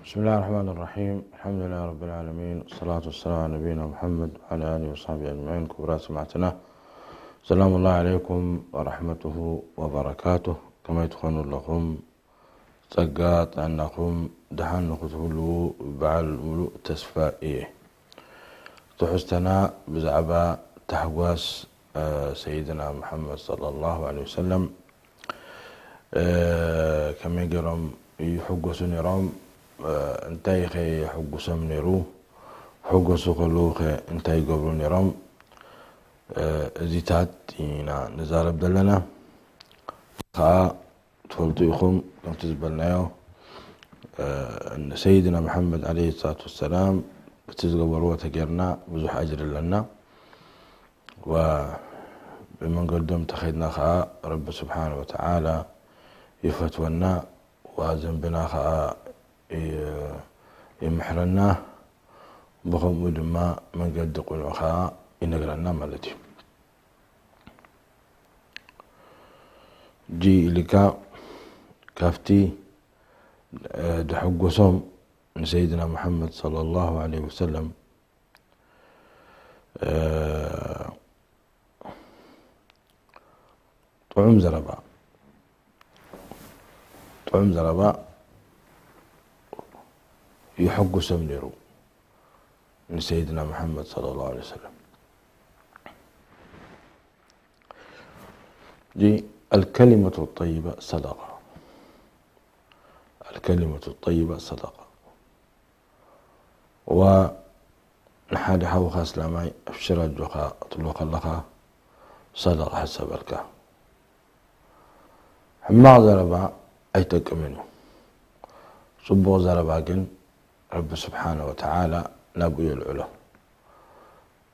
بسم الله الرحمن الرحيم. الحمد لله رب العالمين. والصلاة والسلام على نبينا محمد وعلى آله وصحبه أجمعين. ክቡራት ሰማዕትና፣ ሰላም الله عليكم ورحمته وبركاته. ከመይ ትኾኑ ኣለኹም? ጸጋ ጥዕናኹም ደሓን ንኽትህልዉ በዓል ሙሉእ ተስፋ እየ። ትሕዝተና ብዛዕባ ታሕጓስ፣ እ፣ ሰይድና ሙሓመድ ሰለላሁ ዐለይሂ ወሰለም፣ እ፣ ከመይ ገይሮም ይሕጎሱ ነይሮም፣ እ፣ እንታይ ኸ የሕጉሶም ነይሩ፣ ክሕጎሱ ከለዉ ኸ እንታይ ይገብሩ ነይሮም፣ እ፣ እዚታት ኢና ንዛረብ ዘለና። ኸኣ ትፈልጡ ኢኹም፣ ከምቲ ዝበልናዮ፣ እ፣ ንሰይድና መሓመድ ዓለይሂ ሰላቱ ወሰላም እቲ ዝገበርዎ ተጌርና ብዙሕ ኣጅሪ ኣለና። ወ-፣ ብመንገዶም ተኸድና ኸኣ ረቢ ስብሓነ ወተዓላ ይፈትወና፣ ወዘንብና ኸኣ ይ-፣ ይምሕረና፣ ብኸምኡ ድማ መንገዲ ቁኑዕ ኸኣ ይነግረና ማለት እዩ። ዲ ኢልካ ካብቲ፣ እ፣ ደሐጎሶም ንሰይድና መሓመድ ሰለላሁ ዐለይሂ ወሰለም፣ እ፣ ጥዑም ዘረባ፣ ጥዑም ዘረባ ይሕጉሶም ነይሩ ንሰይድና መሓመድ ሰለላሁ ዐለይሂ ወሰለም። ዲ الكلمة الطيبة صدقة. الكلمة الطيبة صدقة. ዋ ንሓደ ሓውኻ ኣስላማይ ኣብሽር ኣጆኻ ክትብሎ ከለኻ ሰደቓ ሕሰበልካ። ሕማቕ ዘረባ ኣይጠቅምን እዩ። ጽቡቕ ዘረባ ግን ረቢ ስብሓነ ወተዓላ ናብኡ የልዕሎ።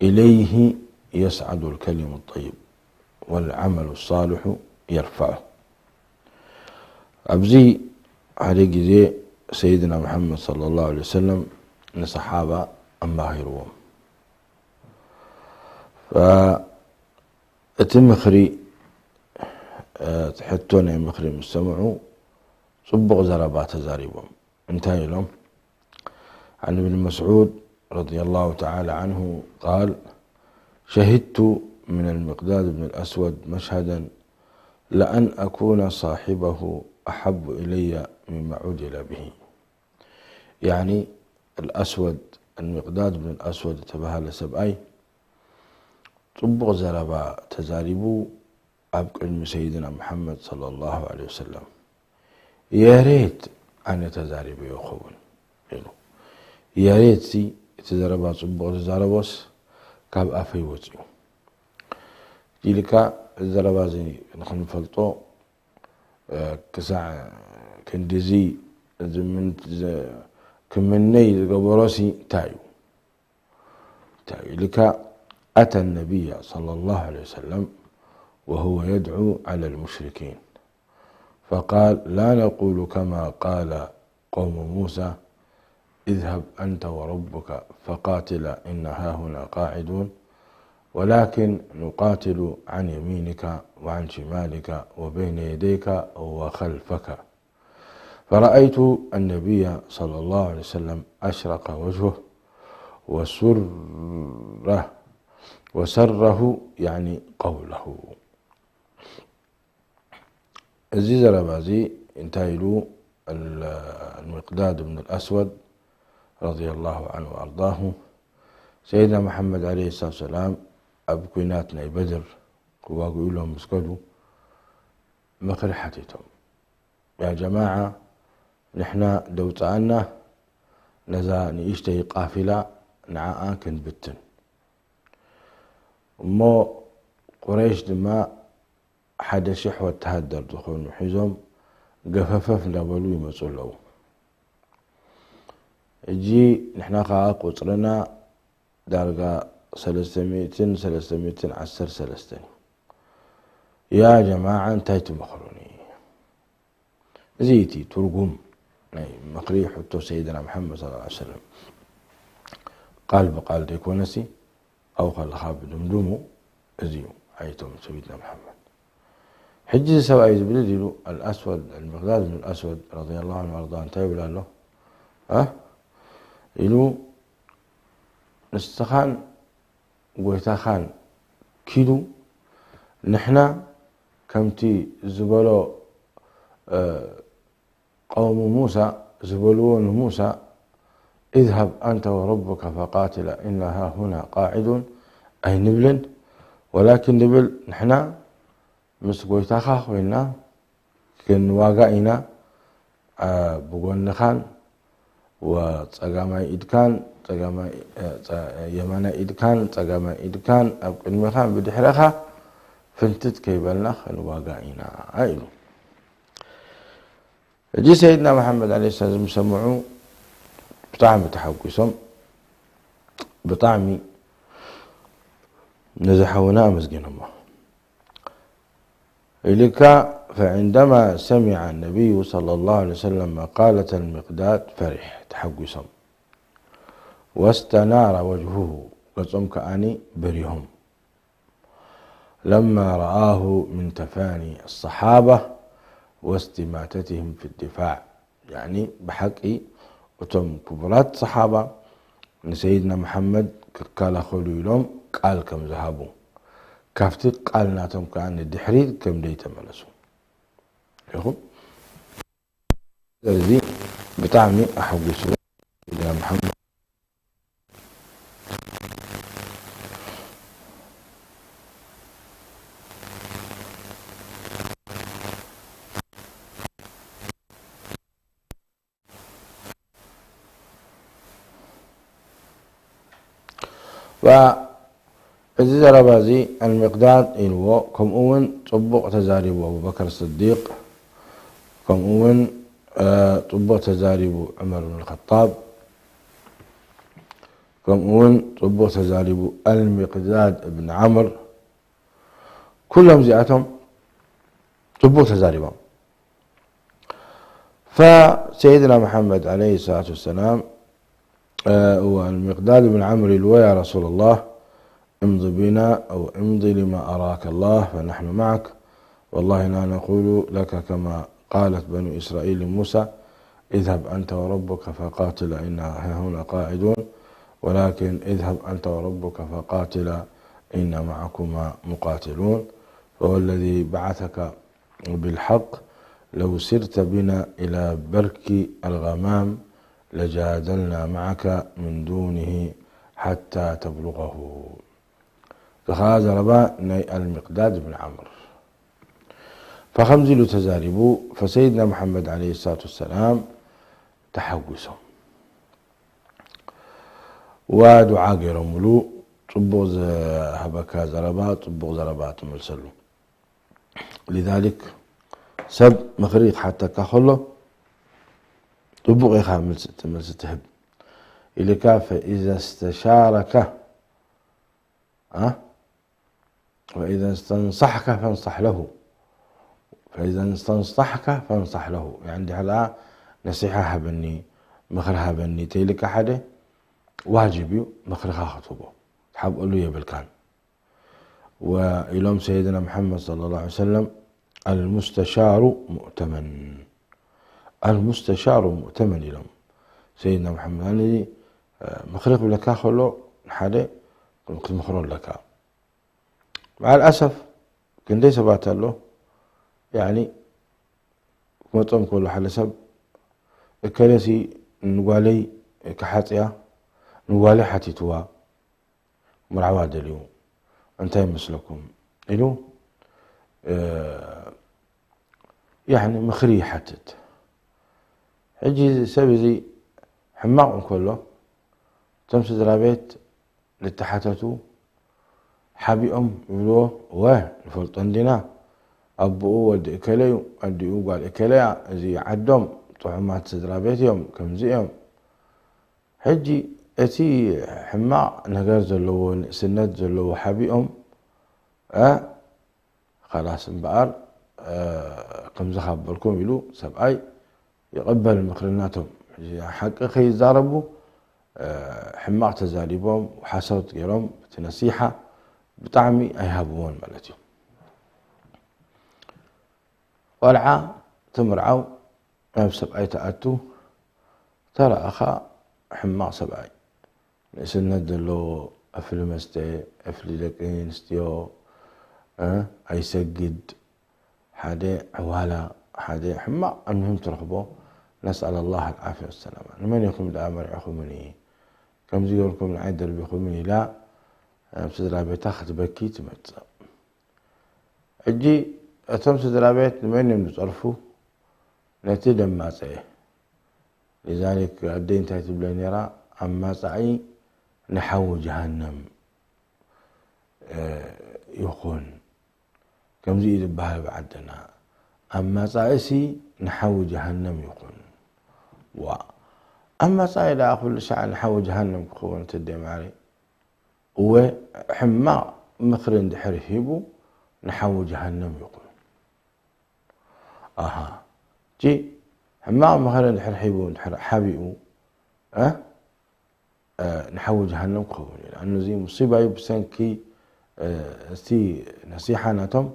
إليه يصعد الكلم الطيب والعمل الصالح يرفعه. ኣብዚ ሓደ ግዜ ሰይድና መሓመድ ሰለላሁ ዐለይሂ ወሰለም ንሰሓባ ኣማሂርዎም። ፈ-፣ እቲ ምኽሪ፣ እ፣ እቲ ሕቶ ናይ ምኽሪ ምስ ሰምዑ ጽቡቕ ዘረባ ተዛሪቦም። እንታይ ኢሎም? عن ابن مسعود رضي الله تعالى عنه قال: شهدت من المقداد بن الأسود مشهدا لأن أكون صاحبه أحب إلي مما عُدل به. يعني الأسود، المقداد بن الأسود ዝተባህለ ሰብኣይ ጽቡቕ ዘረባ ተዛሪቡ ኣብ ቅድሚ ሰይድና መሓመድ ሰለላሁ ዐለይሂ ወሰለም። የሬት ኣነ ተዛሪበዮ ኸውን ኢሉ። የሬት ሲ እቲ ዘረባ ጽቡቕ ዝዛረቦስ ካብ ኣፈይ ወጺኡ ኢልካ፣ እዚ ዘረባ እዚ ንኽንፈልጦ፣ እ፣ ክሳዕ ክንድዚ ዝምን-፣ ዝ-፣ ክምነይ ዝገበሮሲ እንታይ እዩ? እንታይ እዩ ኢልካ፣ أتى النبي صلى الله عليه وسلم وهو يدعو على المشركين فقال: لا نقول كما قال قوم موسى: اذهب أنت وربك فقاتلا إنا هاهنا قاعدون، ولكن نقاتل عن يمينك وعن شمالك وبين يديك وخلفك. فرأيت النبي صلى الله عليه وسلم أشرق وجهه وسره، وسره يعني قوله. እዚ ዘረባ እዚ እንታይ ኢሉ፣ ال-، المقداد بن الأسود رضي الله عنه وأرضاه، ሰይድና መሓመድ ዓለይሂ ሰላቱ ወሰላም ኣብ ኲናት ናይ በድር ክዋግኡ ኢሎም ምስ ከዱ ምኽሪ ሓቲቶም። ያ ጀማዓ፣ ንሕና ደውፅኣና ነዛ ንእሽተይ ቃፊላ ንዓኣ ክንብትን። እሞ ቁረይሽ ድማ ሓደ ሽሕ ወተሃደር ዝኾኑ ሒዞም ገፈፈፍ እንዳበሉ ይመፁ ኣለዉ። እጂ ንሕና ከዓ ቁፅርና ዳርጋ ሰለስተ ሚእትን ሰለስተ ሚእትን ዓሰርተ ሰለስተን እዩ። ያ ጀማዓ እንታይ ትመኽሩኒ? እዚ እቲ ትርጉም ናይ ምኽሪ ሕቶ ሰይድና መሓመድ ሰለላሁ ዐለይሂ ወሰለም። ቃል ብቃል ዘይኮነሲ፣ ኣብኡ ከለኻ ብድምድሙ እዚ እዩ ዓይነቶም ሰይድና መሓመድ። ሕጂ እዚ ሰብኣይ እዚ ብድድ ኢሉ ኣልኣስወድ፣ ኣልሚቅዳድ ብን ኣልኣስወድ ረዲየላሁ ዐንሁ ወኣርዳ እንታይ ይብል ኣሎ? እ ኢሉ ንስኻን ጎይታኻን ኪዱ፣ ንሕና ከምቲ ዝበሎ፣ እ፣ ቀውሙ ሙሳ ዝበልዎ ንሙሳ፣ "اذهب أنت وربك فقاتلا إنا هاهنا قاعدون" ኣይንብልን። ወላኪን ንብል፣ ንሕና ምስ ጎይታኻ ኮይና ክንዋጋ ኢና፣ አ፣ ብጎንኻን ወጸጋማይ ኢድካን፣ ጸጋማይ፣ እ፣ ጸ-፣ የማናይ ኢድካን፣ ጸጋማይ ኢድካን ኣብ ቅድሜኻን ብድሕረኻ ፍንትት ከይበልና ክንዋጋ ኢና ኢሉ። ሕጂ ሰይድና መሓመድ ዓለይሂ ሰላም ምስ ሰምዑ ብጣዕሚ ተሓጒሶም፣ ብጣዕሚ ነዚ ሓውና ኣመስጊኖሞ። ኢልካ፣ فعندما سمع النبي صلى الله عليه وسلم مقالة المقداد فرح፣ ተሓጒሶም። واستنار وجهه، ገጾም ከኣኒ በሪሆም። لما رآه من تفاني الصحابة واستماتتهم في الدفاع، ያኒ ብሓቂ እቶም ክቡራት ሰሓባ ንሰይድና መሓመድ ክከላኸሉ ኢሎም ቃል ከም ዝሃቡ፣ ካብቲ ቃል ናቶም ከኣ ንድሕሪት ከም ዘይተመለሱ ኢኹም። ስለዚ ብጣዕሚ ኣሐጒስዎ ሰይድና መሓመድ። እዚ ዘረባ እዚ ኣልሚቅዳድ ኢልዎ፣ ከምኡ እውን ጽቡቕ ተዛሪቡ ኣቡበከር ስዲቅ፣ ከምኡ እውን፣ እ፣ ጽቡቕ ተዛሪቡ ዑመር ብን ኸጣብ፣ ከምኡ እውን ጽቡቕ ተዛሪቡ ኣልሚቅዳድ እብን ዓምር። ኩሎም እዚኣቶም ጽቡቕ ተዛሪቦም። فسيدنا محمد عليه الصلاة والسلام، آه، هو المقداد بن عمرو الو: "يا رسول الله، امض بنا أو امض لما أراك الله فنحن معك، والله لا نقول لك كما قالت بنو إسرائيل لموسى، اذهب أنت وربك فقاتلا إنا هاهنا قاعدون، ولكن اذهب أنت وربك فقاتلا إنا معكما مقاتلون، فوالذي بعثك بالحق لو سرت بنا إلى برك الغمام لجادلنا معك من دونه حتى تبلغه." እዚ ኸዓ ዘረባ ናይ ኣልሚቅዳድ ብን ዓምር። ፈኸምዚ ኢሉ ተዛሪቡ፣ ፈሰይድና መሓመድ ዓለይሂ ሰላቱ ወሰላም ተሓጒሶም ወዱዓ ገይሮምሉ። ጽቡቕ ዝሃበካ ዘረባ፣ ጽቡቕ ዘረባ ትመልሰሉ። ሊዛሊክ፣ ሰብ ምኽሪ ክሓተካ ከሎ፣ ጽቡቕ ኢኻ መልሲ፣ መልሲ ትህብ። ኢልካ፣ ፈኢዛ እስተሻረካ፣ ኣ? ፈኢዛ እስተንሳሕካ ፈንሳሕ ለሁ። ፈኢዛ እስተንሳሕካ ፈንሳሕ ለሁ። ያኒ፣ ድሕር ደኣ ነሲሓ ሃበኒ፣ ምኽሪ ሃበኒ ተይልካ ሓደ፣ ዋጅብ እዩ ምኽርኻ ክትህቦ። ትሓብኦሉ የብልካን። ወኢሎም ሰይድና መሓመድ ሰለላሁ ዐለይሂ ወሰለም፣ "አልሙስተሻሩ ሙእተመን፣ አልሙስተሻሩ ሙእተመን" ኢሎም ሰይድና መሓመድ። ያኒ፣ ምኽሪ ክብለካ ከሎ ንሓደ ክትምኽሮ ኣለካ። መዓል ኣሰፍ ክንደይ ሰባት ኣሎ፣ ያኒ፣ ክመጾም ከሎ ሓደ ሰብ፣ እከለሲ ንጓለይ ክሓጽያ፣ ንጓለይ ሓቲትዋ፣ መርዓዋ ደልዩ፣ እንታይ ይመስለኩም ኢሉ፣ እ፣ ያኒ ምኽሪ ይሓትት። ሕጂ እዚ ሰብ እዚ ሕማቕ እንከሎ፣ እቶም ስድራ ቤት ዝተሓተቱ ሓቢኦም ይብልዎ፣ "እወ፣ ንፈልጦ እንዲና፣ ኣቦኡ ወዲ እከለ እዩ፣ ኣዲኡ ጓል እከለ እያ፣ እዚ ዓዶም ጥዑማት ስድራ ቤት እዮም፣ ከምዚ እዮም።" ሕጂ እቲ ሕማቕ ነገር ዘለዎ፣ ንእስነት ዘለዎ ሓቢኦም፣ እ፣ ኸላስ እምበኣር፣ እ፣ ከምዚ ካብ በልኩም ኢሉ ሰብኣይ ይቕበል ምኽሪ ናቶም። ሕጂ ሓቂ ከይዛረቡ፣ እ፣ ሕማቕ ተዛሪቦም፣ ሓሶት ገይሮም፣ እቲ ነሲሓ ብጣዕሚ ኣይሃብዎን ማለት እዩ። ቆልዓ ትምርዓው ናብ ሰብኣይ ትኣቱ፣ ተረኣኻ ሕማቕ ሰብኣይ፣ ንእስነት ዘለዎ፣ እፍሊ መስተ፣ እፍሊ ደቂ ኣንስትዮ፣ እ፣ ኣይሰግድ፣ ሓደ ዕዋላ፣ ሓደ ሕማቕ እምህም ትረኽቦ። ነስኣል ኣላህ ኣልዓፍያ ወሰላማ። ንመን ኢኹም ደኣ መሪዕኹምኒ? ከምዚ ገርኩም ንዓይ ደርቢኹምኒ ኢላ ኣብ ስድራ ቤታ ክትበኪ ትመጽእ። ሕጂ እቶም ስድራ ቤት ንመን እዮም ዝጸርፉ? ነቲ ደማጸ። ሊዛሊክ ኣደይ እንታይ ትብለ ነይራ? ኣማጻኢ ንሓዊ ጀሃነም፣ እ፣ ይኹን። ከምዚ እዩ ዝበሃል ብዓድና። ኣማጻኢሲ ንሓዊ ጀሃነም ይኹን። ዋ፣ ኣማጻኢ ደኣ ኩሉ ሻዕ ንሓዊ ጀሃነም ክኸውን ተደይ ማዕረ? እወ፣ ሕማቕ ምኽሪ እንድሕር ሂቡ ንሓዊ ጀሃነም ይኹን። ኣሃ፣ እቲ ሕማቕ ምኽሪ እንድሕር ሂቡ እንድሕር ሓቢኡ፣ እ፣ እ፣ ንሓዊ ጀሃነም ክኸውን እዩ። ኣነ እዚ ሙሲባ እዩ ብሰንኪ፣ እ፣ እቲ ነሲሓ ናቶም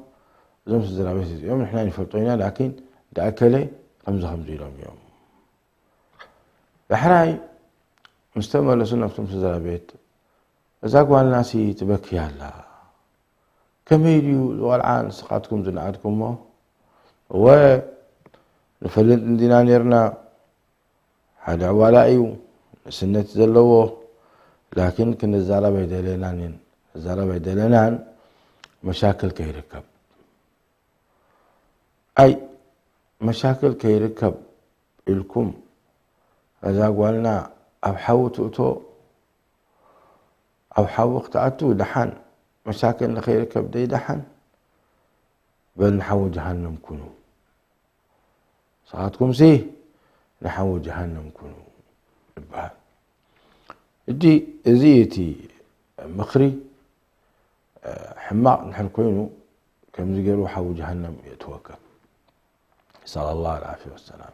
እዞም ስድራ ቤት እዚኦም ንሕና ንፈልጦ ኢና፣ ላኪን ደኣከለ ከምዚ ከምዚ ኢሎም እዮም። ዳሕራይ ምስ ተመለሱ ናብቶም ስድራ ቤት፣ እዛ ጓልናሲ ትበኪ ኣላ። ከመይ ድዩ እዚ ቆልዓ ንስኻትኩም ዝነኣድኩሞ? እወ፣ ንፈልጥ እንዲና ኔርና። ሓደ ዕዋላ እዩ፣ ንእስነት ዘለዎ። ላኪን ክንዛረብ ኣይደለናን፣ ክንዛረብ ኣይደለናን፣ መሻክል ከይርከብ። ኣይ፣ መሻክል ከይርከብ ኢልኩም፣ እዛ ጓልና ኣብ ሓዊ ትእቶ፣ ኣብ ሓዊ ክትኣቱ ደሓን፣ መሻክል ንኸይርከብ ደይ ደሓን፣ በል ንሓዊ ጀሃነም ኩኑ። ንስኻትኩምሲ ንሓዊ ጀሃነም ኩኑ ይበሃል። ሕጂ እዚ እቲ ምኽሪ፣ እ፣ ሕማቕ እንድሕር ኮይኑ፣ ከምዚ ገይሩ ሓዊ ጀሃነም የእትወካ። ነስኣል ኣላህ ኣልዓፍያ ወሰላም።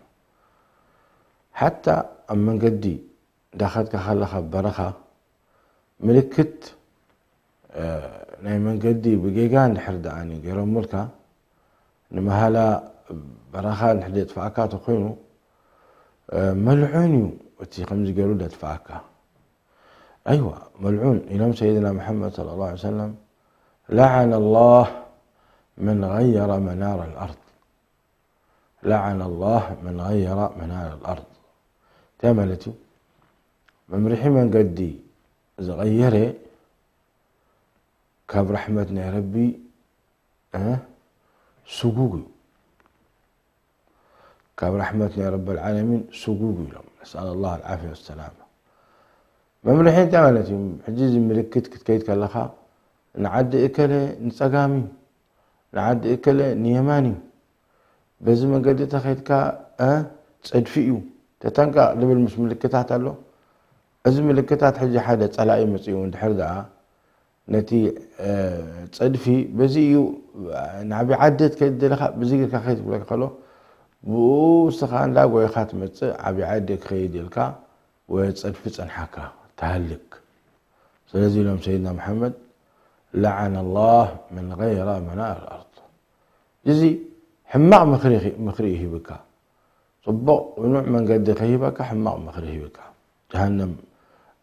ሓታ ኣብ መንገዲ እንዳኸድካ ከለኻ በረኻ ምልክት፣ እ፣ ናይ መንገዲ ብጌጋ እንድሕር ደኣ ገይሮምልካ፣ ንመሃላ በረኻ እንድሕር የጥፍኣካ ተኾይኑ፣ እ፣ መልዑን እዩ እቲ ከምዚ ገይሩ ዘጥፍኣካ። ኣይዋ፣ መልዑን ኢሎም ሰይድና መሓመድ ሰለላሁ ዐለይሂ ወሰለም፣ ለዐነ ላህ መን ገየረ መናረ ልኣርድ። ለዐነ ላህ መን ገየረ መናረ ልኣርድ። እንታይ ማለት እዩ? መምርሒ መንገዲ ዝቐየረ ካብ ራሕመት ናይ ረቢ፣ እ፣ ስጉግ እዩ። ካብ ራሕመት ናይ ረበል ዓለሚን ስጉግ እዩ ኢሎም። ነስኣል ኣላህ ኣልዓፍያ ወሰላማ። መምርሒ እንታይ ማለት እዩ? ሕጂ እዚ ምልክት ክትከይድ ከለኻ ንዓዲ እከለ ንጸጋም እዩ፣ ንዓዲ እከለ ንየማን እዩ። በዚ መንገዲ ተኸይድካ፣ እ፣ ጸድፊ እዩ፣ ተጠንቀቕ ዝብል ምስ ምልክታት ኣሎ። እዚ ምልክታት ሕጂ ሓደ ጸላኢ መጺኡ እንድሕር ደኣ ነቲ፣ እ፣ ጸድፊ በዚ እዩ፣ ንዓቢ ዓዲ ክትከይድ ደለኻ በዚ ጌርካ ከይድ ክብለካ ከሎ፣ ብኡ ንስኻ እንዳጎየኻ ትመጽእ፣ ዓቢ ዓዲ ክኸይድ ኢልካ ወጸድፊ ጸንሓካ፣ ትሃልክ። ስለዚ ኢሎም ሰይድና መሓመድ፣ ለዓነ ላህ መን ገየረ መናር ኣርድ። እዚ ሕማቕ ምኽሪ፣ ምኽሪ እዩ ሂብካ። ጽቡቕ ቅኑዕ መንገዲ ከይህበካ ሕማቕ ምኽሪ ሂብካ። ጀሃነም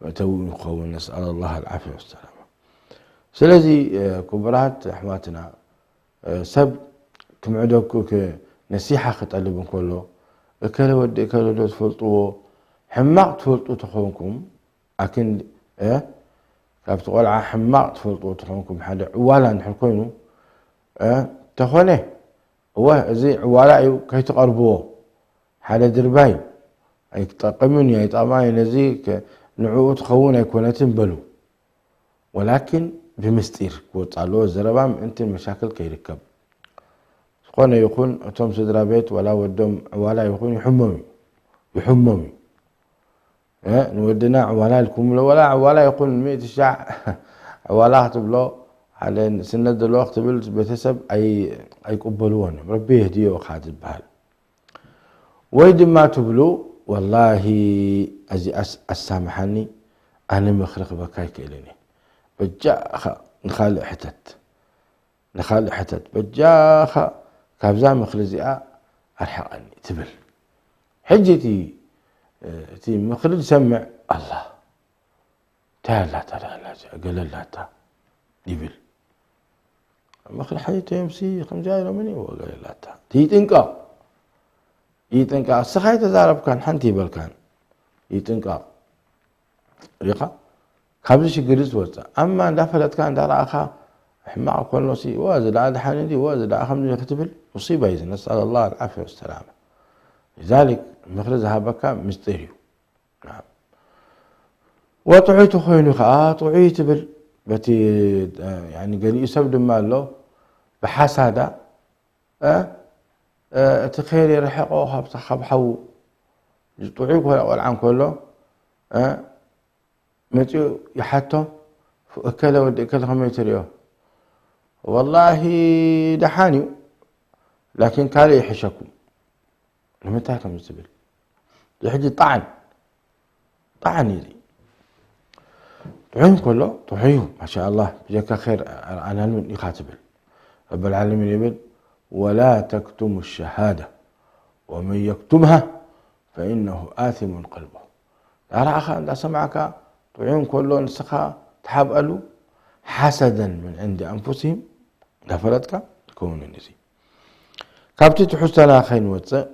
መእተዊ ክኸውን፣ ነስኣል ኣላህ ኣልዓፍያ ወሰላማ። ስለዚ፣ እ፣ ክቡራት ኣሕዋትና፣ እ፣ ሰብ ክምዕደኩ ክ-፣ ነሲሓ ክጠልብ እንከሎ፣ እከለ ወዲ እከለ ዶ ትፈልጥዎ? ሕማቕ ትፈልጡ ተኾንኩም፣ ኣክን፣ እ፣ ካብቲ ቆልዓ ሕማቕ ትፈልጥዎ ተኾንኩም፣ ሓደ ዕዋላ እንድሕር ኮይኑ፣ እ፣ ተኾነ፣ እወ፣ እዚ ዕዋላ እዩ፣ ከይትቐርብዎ። ሓደ ድርባይ ኣይጠቕምን እዩ፣ ኣይጠቕማን እዩ፣ ነዚ ከ-፣ ንዕኡ ትኸውን ኣይኮነትን በሉ። ወላኪን ብምስጢር ክወጽእ ኣለዎ፣ ዘረባ ምእንቲ መሻክል ከይርከብ። ዝኾነ ይኹን፣ እቶም ስድራ ቤት፣ ዋላ ወዶም ዕዋላ ይኹን፣ ይሕመም እዩ፣ ይሕመም እዩ። እ፣ ንወድና ዕዋላ ኢልኩምሎ፣ ዋላ ዕዋላ ይኹን፣ ሚእቲ ሻዕ ዕዋላ ክትብሎ፣ ሓደ ስነት ዘለዎ ክትብል ቤተሰብ ኣይ-፣ ኣይቅበልዎን እዮም። ረቢ የህድዮ ኢኻ ዝበሃል። ወይ ድማ ትብሉ፣ ወላሂ፣ እዚኣስ ኣሳምሓኒ፣ ኣነ ምኽሪ ክበካ ኣይክእልን እየ። በጃኻ ንኻልእ ሕተት፣ ንኻልእ ሕተት፣ በጃኻ ካብዛ ምኽሪ እዚኣ ኣርሕቐኒ ትብል። ሕጂ እቲ እቲ ምኽሪ ዝሰምዕ ኣላ እንታይ ኣላታ ደኣ ኣላ እዚኣ ገለ ኣላታ ይብል። ምኽሪ ሓቲቶምሲ ከምዚኣ ኢሎምኒ እወ ገለ ኣላታ ይጥንቀቕ። ይጥንቀቕ እስኻ ኣይተዛረብካን ሓንቲ ይበልካን። ይጥንቀቕ ሪኻ ካብዚ ሽግር ዝወፅእ ኣማ እንዳፈለጥካ እንዳረኣኻ ሕማቕ ኮኖሲ እወ እዚ ደኣ ደሓን እንዲ እወ እዚ ደኣ ከምዚ ክትብል ሙሲባ እዩ። ነስኣል ኣላህ ኣልዓፍያ ወሰላማ። ሊዛሊክ ምኽሪ ዝሃበካ ምስጢር እዩ። ወጥዑይ ተኾይኑ ከዓ ጥዑይ ትብል በቲ ገሊኡ ሰብ ድማ ኣሎ ብሓሳዳ እቲ ኸይር የርሕቆ ካብ ሓዉ ጥዑይ ኮነ ቆልዓ እንከሎ መፂኡ ይሓቶ እከለ ወዲ እከለ ከመይ ትሪኦ ወላሂ ደሓን እዩ ላኪን ካልእ ይሕሸኩም ንምንታይ ከም ዝብል ሕጂ ጣዕን ጣዕን እዩ ጥዑይ እንከሎ ጥዑይ እዩ ማሻ ኣላህ ብጀካ ኸይር ኣርኣናሉን ኢኻ ትብል ረቢ ልዓለሚን ይብል ወላ ተክቱሙ ሸሃዳ ወመን የክቱምሃ ፈኢነሁ ኣሲሙን ቀልቡ ዳራእኻ እንዳሰማዕካ ጥዑይ እንከሎ ንስኻ ትሓብኣሉ ሓሰደን ምን ዕንዲ ኣንፉሲሂም እንዳፈለጥካ ትከውንን እዚ ካብቲ ትሕዝቶና ከይንወፅእ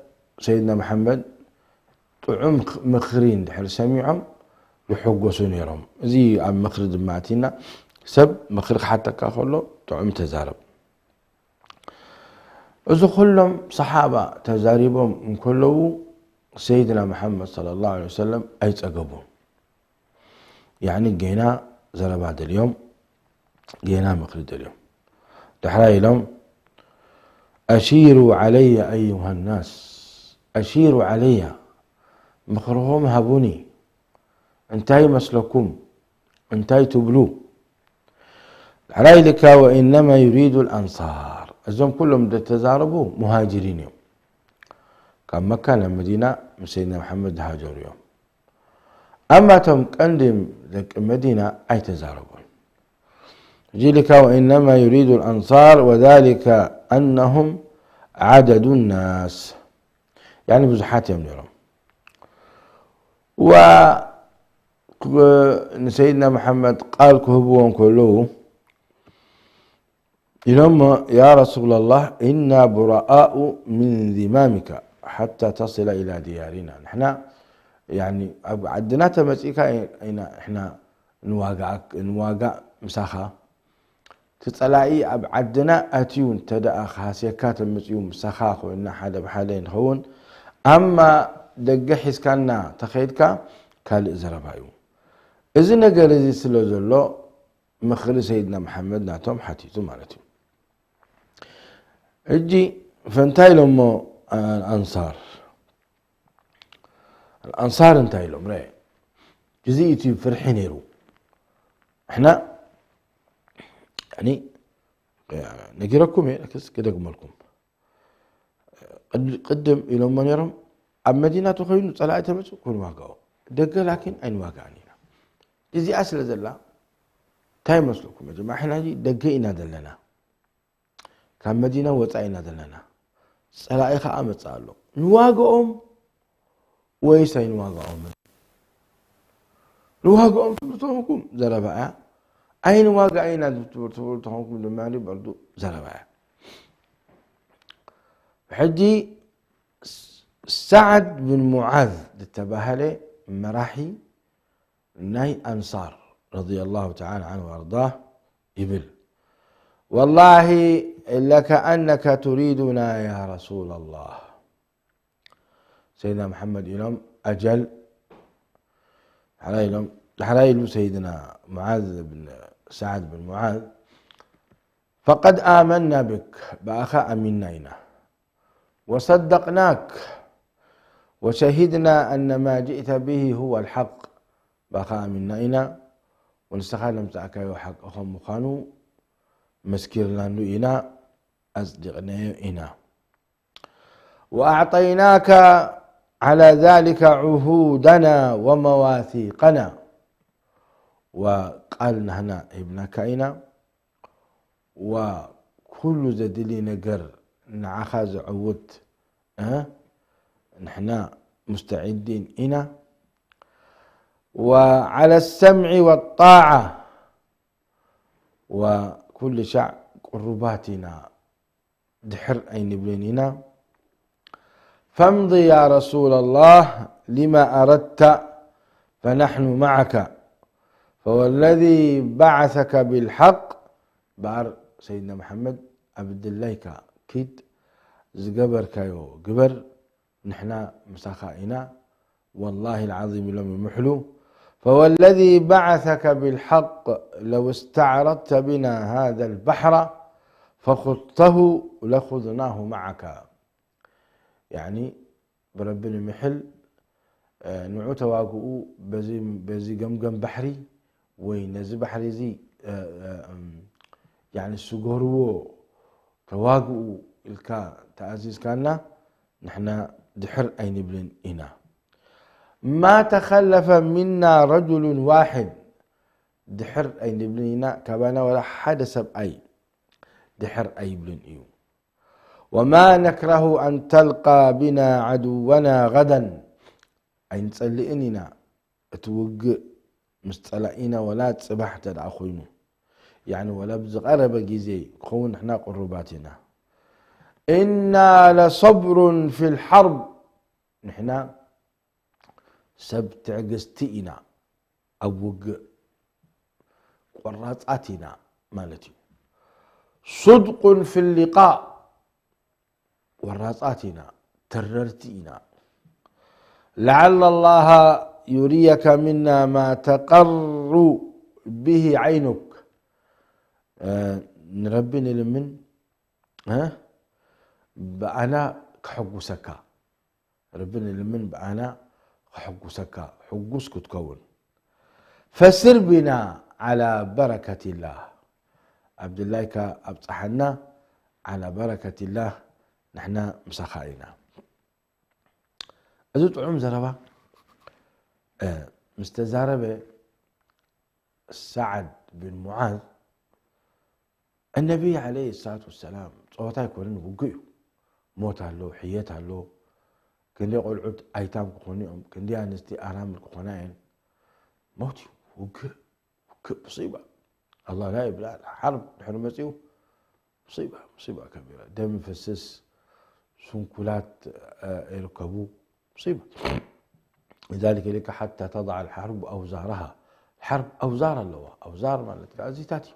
ሰይድና መሓመድ ጥዑም ምኽሪ እንድሕር ሰሚዖም ይሕጎሱ ነይሮም። እዚ ኣብ ምኽሪ ድማ ኣቲና ሰብ ምኽሪ ክሓተካ ከሎ ጥዑም ተዛረብ። እዚ ኩሎም ሰሓባ ተዛሪቦም እንከለዉ ሰይድና መሓመድ ሰለላሁ ዐለይሂ ወሰለም ኣይፀገቡን። ያዕኒ ጌና ዘረባ ደልዮም ጌና ምኽሪ ደልዮም ዳሕራይ ኢሎም أشيروا علي أيها الناس أشيروا علي ምኽርኹም ሃቡኒ እንታይ ይመስለኩም እንታይ ትብሉ ዳሕራይ ኢልካ وإنما يريد الأنصار እዞም ኩሎም ዝተዛረቡ ሙሃጅሪን እዮም ካብ መካ ናብ መዲና ምስ ሰይድና መሓመድ ዝሃጀሩ እዮም ኣማ እቶም ቀንዲ ደቂ መዲና ኣይተዛረቡን ሕጂ ኢልካ وإنما يريد الأنصار وذلك أنهم عدد الناس ያኒ ብዙሓት እዮም ነይሮም ዋ ንሰይድና መሓመድ ቃል ክህብዎ እንከለዉ ኢሎሞ يا رسول الله إنا براء من ذمامك حتى تصل إلى ديارنا ንሕና ያኒ ኣብ ዓድና ተመጺእካ ኢና ንሕና ንዋጋእ ንዋጋእ ምሳኻ እቲ ጸላኢ ኣብ ዓድና ኣትዩ እንተ ደኣ ክሃስየካ ተመጺኡ ምሳኻ ኮይንና ሓደ ብሓደ ንኸውን ኣማ ደገ ሒዝካና ተኸይድካ ካልእ ዘረባ እዩ። እዚ ነገር እዚ ስለ ዘሎ ምኽሪ ሰይድና መሓመድ ናቶም ሓቲቱ ማለት እዩ። ሕጂ ፈንታይ ኢሎሞ ኣንሳር ኣንሳር እንታይ ኢሎም ረ ግዜ እቲ ፍርሒ ነይሩ ሕና ነጊረኩም እየ ክስ ክደግመልኩም ቅድም ኢሎሞ ነይሮም ኣብ መዲና ተኮይኑ ፀላኢ ተመፅእ ክንዋጋኦ ደገ ላኪን ኣይንዋጋእን ኢና እዚኣ ስለ ዘላ እንታይ መስለኩም ጀማ ሕና ደገ ኢና ዘለና ካብ መዲና ወፃኢ ኢና ዘለና ፀላኢ ከዓ መፅእ ኣሎ ንዋግኦም ወይስ ኣይንዋግኦም ንዋግኦም ትብሉ ተኾንኩም ዘረባ እያ ኣይንዋጋእ ኢና ትብሉ ተኾንኩም ድማ በርዱ ዘረባ እያ ሕጂ ሰዓድ ብን ሙዓዝ ዝተባህለ መራሒ ናይ ኣንሳር ረዲየላሁ ተዓላ ዓንሁ ወኣርዳህ ይብል ወላሂ ለከኣነከ ቱሪዱና ያ ረሱላላህ ሰይድና መሓመድ ኢሎም ኣጀል ዳሕራይ ኢሎም ዳሕራይ ኢሉ ሰይድና ሙዓዝ ብን ሰዓድ ብን ሙዓዝ ፈቀድ ኣመና ብክ ብኣኻ ኣሚንና ኢና وصدقناك وشهدنا أن ما جئت به هو الحق ባኻ ኣሚንና ኢና ወንስኻ ለምጻእካዮ ሓቂ ከም ምዃኑ መስኪርናሉ ኢና ኣጽዲቕናዮ ኢና وأعطيناك على ذلك عهودنا ومواثيقنا وقال نهنا ابنك إنا وكل ዘድሊ ነገር ንዓኻ ዘዕውት ንሕና ሙስተዒዲን ኢና وعلى السمع والطاعة وكل شع قرباتنا ድሕር ኣይንብልን ኢና። فامض يا رسول الله لما أردت فنحن معك فوالذي بعثك بالحق በኣር ሰይድና መሓመድ ኣብ ድላይካ ኪድ ዝገበርካዮ ግበር ንሕና ምሳኻ ኢና والله العظيم ኢሎም ይምሕሉ فوالذي بعثك بالحق لو استعرضت بنا هذا البحر فخضته لخضناه معك يعني ብረቢ ንምሕል ንዑ ተዋግኡ በዚ ገምገም ባሕሪ ወይ ነዚ ባሕሪ እዚ ስገርዎ ተዋግኡ ኢልካ ተኣዚዝካና ንሕና ድሕር ኣይንብልን ኢና ما تخلف منا رجل واحد ድሕር ኣይንብልን ኢና ካባና ወላ ሓደ ሰብኣይ ድሕር ኣይብልን እዩ وما نكره أن تلقى بنا عدونا غدا ኣይንጸልእን ኢና እቲ ውግእ ምስ ጸላኢና ወላ ጽባሕ እንተ ደኣ ኮይኑ ያኒ ወላ ብዝቐረበ ግዜ ክኸውን ንሕና ቅሩባት ኢና إنا لصبر في الحرب ንሕና ሰብ ትዕግስቲ ኢና ኣብ ውግእ ቆራጻት ኢና ማለት እዩ صدق في اللقاء ቆራጻት ኢና ተረርቲ ኢና لعل الله يريك منا ما تقر به عينك ንረቢ ንልምን ብኣና ክሕጉሰካ ረቢ ንልምን ብኣና ክሕጉሰካ ሕጉስ ክትከውን فسر بنا على بركة الله ኣብ ድላይካ ኣብጽሓና على بركة الله ንሕና ምሳኻ ኢና እዚ ጥዑም ዘረባ ምስ ተዛረበ ሰዓድ ብን ሙዓዝ النبي عليه الصلاة والسلام ጸወታ ኣይኮነን ውግእ እዩ ሞት ኣሎ ሕየት ኣሎ ክንደይ ቆልዑት ኣይታም ክኾኑ እዮም ክንደይ ኣንስቲ ኣራምል ክኾና እየን ሞት እዩ ውግእ ውግእ ሙሲባ ኣላ ላ ይብላ ሓርብ ድሕሪ መፂኡ ሙሲባ ሙሲባ ከቢራ ደም ይፈስስ ስንኩላት ይርከቡ ሙሲባ لذلك لك حتى تضع الحرب أوزارها الحرب أوزار ኣለዋ أوزار ማለት ኣዚታት እዩ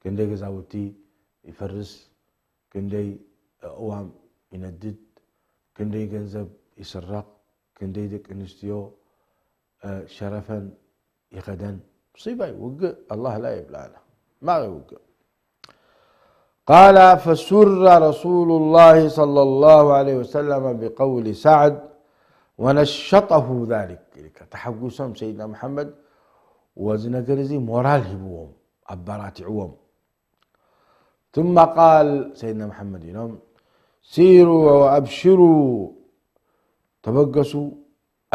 ክንደይ ገዛውቲ ይፈርስ ክንደይ ኣእዋም ይነድድ ክንደይ ገንዘብ ይስረቕ ክንደይ ደቂ ኣንስትዮ ሸረፈን ይኸደን ሙሲባ እዩ ውግእ ኣላህ ላ የብልኣና ማቕ ውግእ قال فسر رسول الله صلى الله عليه وسلم بقول سعد ونشطه ذلك ተሓጒሶም ሰይድና መሓመድ ወዚ ነገር እዚ ሞራል ሂብዎም ኣበራቲዕዎም ثم قال ሰይድና መሓመድ ኢሎም سيروا وأبشروا ተበገሱ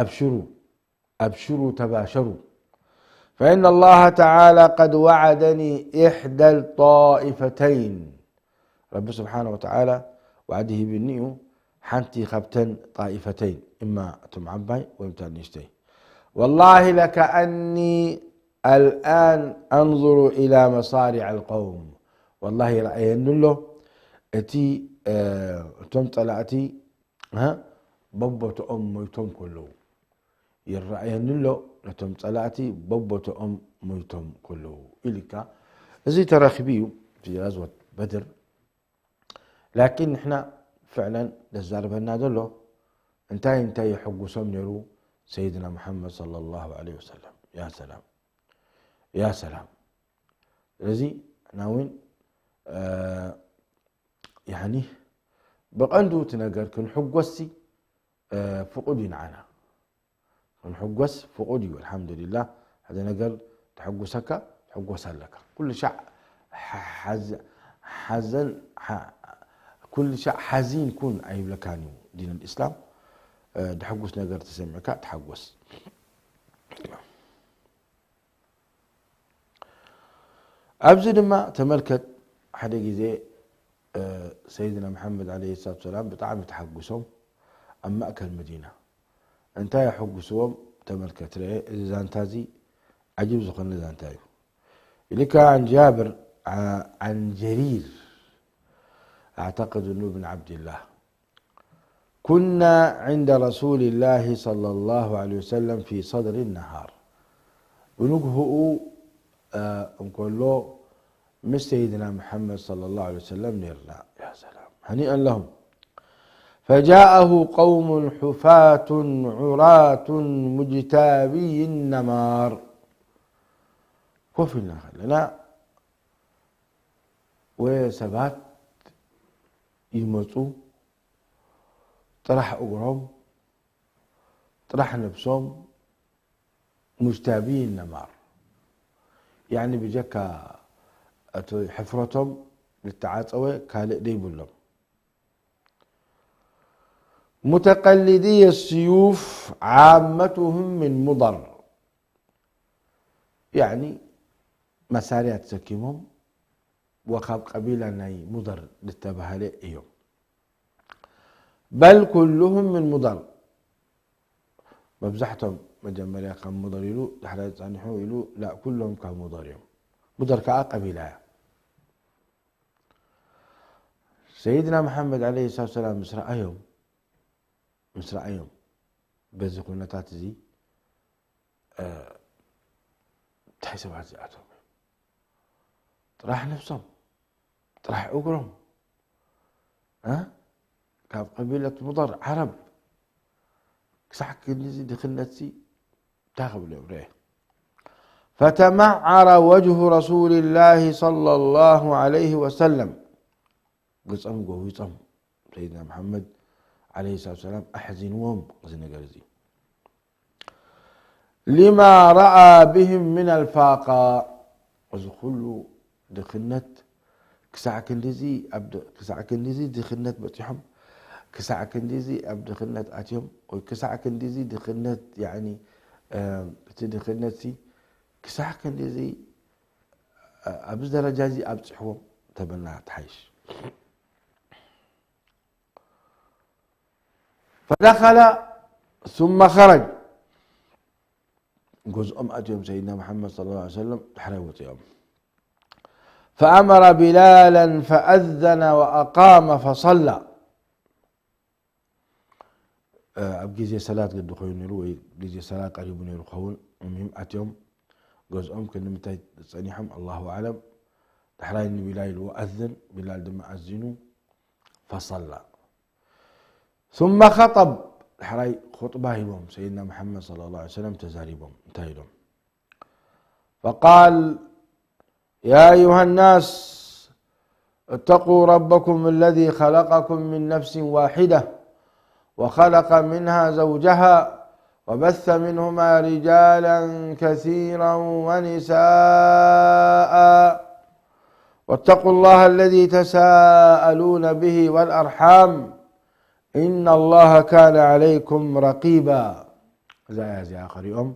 أبشروا أبشروا تباشروا فإن الله تعالى قد وعدني إحدى الطائفتين ረቢ ስብሓን ወተዓላ ዋዕዲ ሂብኒ እዩ ሓንቲ ካብተን ጣኢፈተይን እማ እቶም ዓባይ ወይ እታ ንእሽተይ والله لكأني الآن أنظر إلى مصارع القوم والله ይረኣየኒ ኣሎ እቲ እቶም ጸላእቲ በቦትኦም ሞይቶም ከለዉ ይረኣየኒ ኣሎ ነቶም ጸላእቲ በቦትኦም ሞይቶም ከለዉ ኢልካ እዚ ተረኪቡ እዩ እቲ غزوة بدر لكن ንሕና فعلا ዘዛርበና ዘሎ እንታይ እንታይ የሐጉሶም ነይሩ سيدنا محمد صلى الله عليه وسلم يا سلام يا سلام ስለዚ ንሕና እውን ያኒ ብቐንዱ እቲ ነገር ክንሕጎስሲ ፍቑድ እዩ ንዓና ክንሕጎስ ፍቑድ እዩ ኣልሓምዱሊላህ ሓደ ነገር ተሐጉሰካ ትሕጎስ ኣለካ ኩሉ ሻዕ ሓዘን ኩሉ ሻዕ ሓዚን ኩን ኣይብለካን እዩ ዲን ልእስላም ድሕጉስ ነገር ተሰሚዕካ ተሓጎስ ኣብዚ ድማ ተመልከት ሓደ ግዜ ሰይድና መሓመድ ለ ሰላት ሰላም ብጣዕሚ ተሓጉሶም ኣብ ማእከል መዲና እንታይ ኣሐጉስዎም ተመልከት፣ ርአ፣ እዚ ዛንታ እዚ ዓጂብ ዝኾነ ዛንታ እዩ። ኢልካ عن جابر، ع-، عن جرير، أعتقد أنه بن عبد الله. كنا عند رسول الله صلى الله عليه وسلم في صدر النهار. ብንግሆኡ፣ እ፣ እንከሎ ምስ ሰይድና ሙሐመድ صلى الله عليه وسلم ነርና። يا سلام، هنيئا لهم. فجاءه قوم حفاة عراة مجتابي النمار. ኮፍ ኢልና ከለና ወ-፣ ሰባት ይመጹ፣ ጥራሕ እግሮም፣ ጥራሕ ነብሶም፣ ሙጅታቢ ነማር። ያኒ ብጀካ እቲ ሕፍረቶም ዝተዓጸወ ካልእ ደይብሎም። متقلدي السيوف عامتهم من مضر. ያኒ መሳርያ ተሰኪሞም ወካብ ቀቢላ ናይ ሙደር ዝተባህለ እዮም። بل كلهم من مضر. መብዛሕቶም መጀመርያ ካብ ሙደር ኢሉ፣ ዳሕራይ ጸኒሑ ኢሉ፣ ላ፣ ኩሎም ካብ ሙደር እዮም። ሙደር ከኣ ቀቢላ እያ። ሰይድና መሓመድ ዓለይሂ ሰላቱ ወሰላም ምስ ረኣዮም፣ ምስ ረኣዮም፣ በዚ ኩነታት እዚ፣ እ፣ እንታይ ሰባት እዚኣቶም እዮም? ጥራሕ ነብሶም፣ ጥራሕ እግሮም፣ እ? ካብ ቀቢለት ሙደር ዓረብ ክሳዕ ክንድዚ ድኽነትሲ እንታይ ክብሉ እዮም? ርአ። فتمعر وجه رسول الله صلى الله عليه وسلم. ገጾም ጎቢጦም። ሰይድና መሓመድ ዓለይሂ ሰላቱ ወሰላም ኣሕዚንዎም እዚ ነገር እዚ። لما رأى بهم من الفاقة. እዚ ኩሉ ድኽነት ክሳዕ ክንድዚ ኣብ ድ-፣ ክሳዕ ክንድዚ ድኽነት በጺሖም፣ ክሳዕ ክንድዚ ኣብ ድኽነት ኣትዮም፣ ወይ ክሳዕ ክንድዚ ድኽነት፣ ያዕኒ፣ እ፣ እቲ ድኽነትሲ ክሳዕ ክንድዚ፣ እ፣ ኣብዚ ደረጃ እዚ ኣብጺሕዎም ተበልና ትሓይሽ። فدخل ثم خرج. ገዝኦም ኣትዮም ሰይድና መሓመድ صلى الله عليه وسلم ድሕራይ ወፂኦም። فأمر بلالا فأذن وأقام فصلى. እ፣ ኣብ ግዜ ሰላት ግዲ ኮይኑ ነይሩ ወይ ግዜ ሰላት ቀሪቡ ነይሩ ክኸውን። እሚም ኣትዮም ገዝኦም ክንዲ ምንታይ ጸኒሖም ኣላሁ ኣዕለም። ዳሕራይ ንቢላል ኢልዎ ኣዝን፣ ቢላል ድማ ኣዚኑ። فصلى. ثم خطب. ዳሕራይ ኹጥባ ሂቦም ሰይድና መሓመድ صلى الله عليه وسلم ተዛሪቦም። እንታይ ኢሎም؟ فقال: يا أيها الناس اتقوا ربكم الذي خلقكم من نفس واحدة وخلق منها زوجها وبث منهما رجالا كثيرا ونساء واتقوا الله الذي تساءلون به والأرحام إن الله كان عليكم رقيبا. እዛ እያ እዚኣ ቀሪኦም።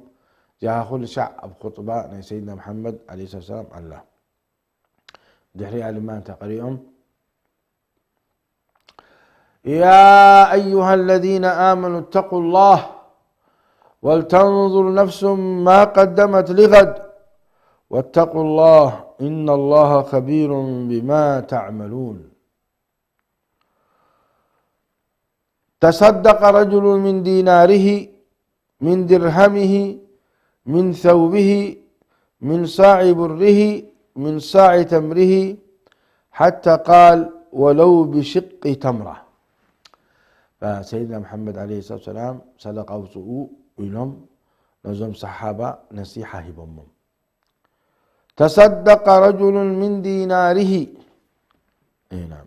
እዚኣ ኩሉ ሻዕ ኣብ ኹጥባ ናይ ሰይድና መሓመድ ዓለይሂ ሰላም ኣላ። ድሕሪኣ ድማ እንታይ ቀሪኦም? يا أيها الذين آمنوا اتقوا الله ولتنظر نفس ما قدمت لغد واتقوا الله إن الله خبير بما تعملون. تصدق رجل من ديناره، من درهمه، من ثوبه، من صاع بره، من صاع تمره، حتى قال: ولو بشق تمرة. فسيدنا محمد عليه الصلاة والسلام صدقة أوصؤوا إلهم، نزم صحابة نصيحة هبهم. تصدق رجل من ديناره. إيه نعم.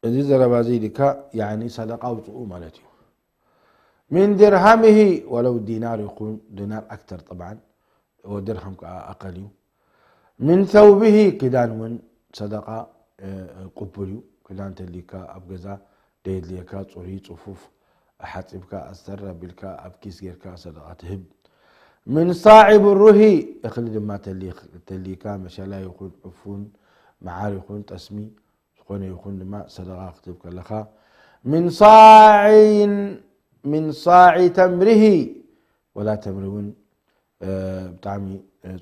እዚ ዘረባ እዚ ድካ ያኒ ሰደቃ ኣውፅኡ ማለት እዩ። من درهمه، ወለው ዲናር ይኹን፣ ዲናር ኣክተር ጠብዓን፣ ወድርሃም ከዓ ኣቀል እዩ። من ثوبه፣ ክዳን እውን ሰደቃ፣ እ፣ ቅቡል እዩ። ክዳን ተሊካ ኣብ ገዛ ደየድልየካ፣ ፅሩይ፣ ፅፉፍ፣ ሓፂብካ፣ ኣስተር ኣቢልካ፣ ኣብ ኪስ ጌርካ ሰደቃ ትህብ። ምን ሳዒ ብሩሂ፣ እኽሊ ድማ ተሊካ፣ መሸላ ይኹን ዕፉን፣ መዓር ይኹን ጠስሚ፣ ዝኾነ ይኹን ድማ ሰደቓ ክትህብ ከለኻ፣ ምን ሳዒን፣ ምን ሳዒ ተምሪሂ፣ ወላ ተምሪ እውን ብጣዕሚ